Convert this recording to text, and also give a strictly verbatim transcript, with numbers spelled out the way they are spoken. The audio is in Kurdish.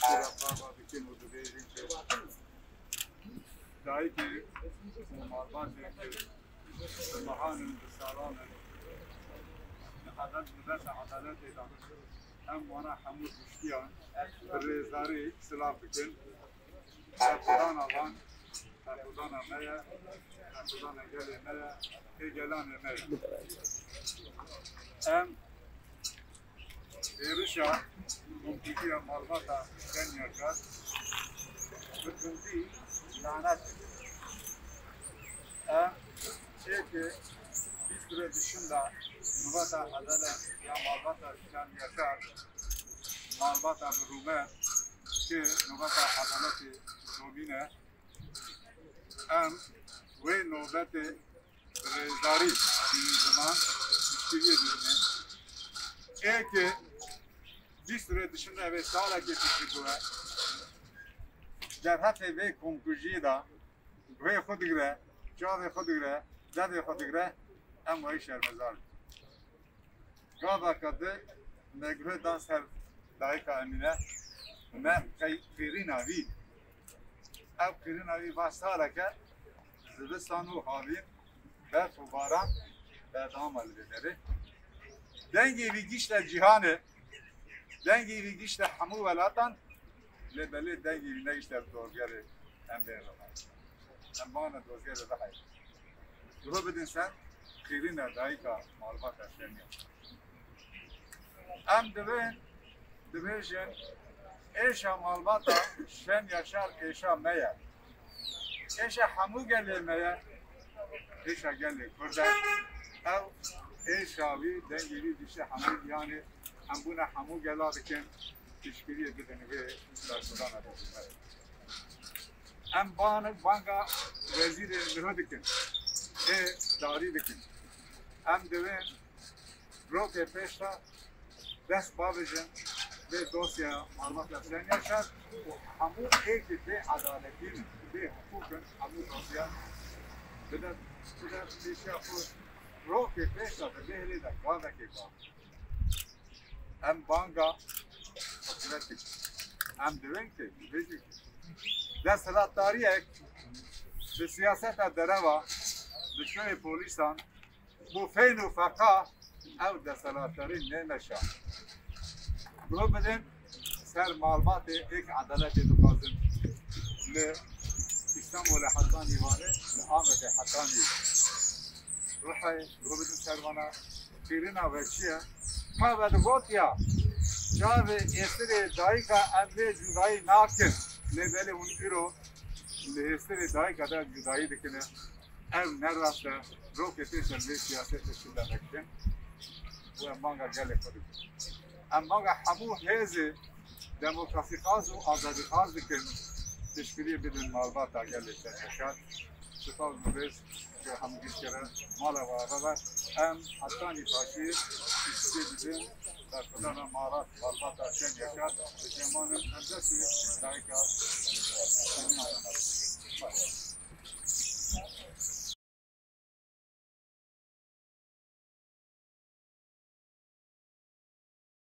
Pêra baba dikin û dibêjin ki dayikê û malbatê ki bi mehan in, bi salan in, li edel-, li desta edaletê de em wana hemû giştiyan bi rêzdarî silav dikin. Berxwedana van, berxwedana me ye, berxwedana gelê me ye, ê gelanê me ye. Em êrişa komkujiya malbata Şen Yaşar bi tundî lanet dikin. Em ê ke bîst rê dişinda nobeta edalet ya malbata Şen Yaşar, malbata bi rûmet, ki nobeta edaletê domîne, em wê nobetê bi rêzdarî dînin ziman, piştgiriyê didin. Ê ke bîst rê dişinda vê salekê piştî bûye, derheqê vê komkujiyê de guhê xwe digre, çavê xwe digre, devê xwe digre, em wayî şermezar in. Gaveke di me guhê dan ser dayika Emîne, me qey-, qîrîna vî. Ev qîrîna vî va saleke zivistan û havîn, berf û baran berdewam e li vê derê. Dengê vî gişte cîhanê, dengê vî gişte hemû welatan, lê belê dengê vî negişte dozgerê em bên re. Em bana dozgerê biheyrin. Guh bidin ser qîrîna dayika malbata Şen Yaşar. Em divên, dibêjin, êşa malbata Şen Yaşar êşa me ye. Êşa hemû gelê me ye. Êşa gelê Kurd e. Ew êşa wî, dengê wî dişe hemû, yanî em bûna hemû gela dikin, piştgiriyê bidin vê berxwedana dî. Em ban-, banga wezîrê niho dikin, ê darî dikin. Em divên rokê pêş de dest bavêjin vê dosya malbata Şen Yaşar û hemû ê ki bê edaletî ne, bê hiqûq in, hemû dosya bide, bide pêşiya xwe, rokê pêş de, di vê hilê de gavekê bavêjin. Em banga hikûmet dikin. Em divên ki, dibêjin ki desthilatdariyek bi siyaseta dereva, bi şoyê polîsan, bo feyn û feqa ew desthilatdarî nêmeşa. Guh bidin ser malbatê ê ki edaletê dixwazin. Li Îstanbulê hetanî Wanê, li Amedê hetanî Rihayê, guh bidin ser vana, qîrîna we çi ye? Ka we digot ya, çavê êsirê dayika em vê cudayî nakin. Lê belê hûn îro li êsirê dayika de cudayî dikine. Ev ne rast e. Rokê pêş em vê siyasetê şûnde vekirin û em banga gelê xwe dikin. Em banga hemû hêzê demokrasîxwaz û azadîxwaz dikin, piştgiriyê bidin malbata gelê Şen Yaşar. Spas û rêz ji hemû gişkere mala we ava be. Em hetanî paşî piştgiriyê bidin berxwedana mala, malbata Şen Yaşar. Bi cemanin em destê dayika Şen Yaşar.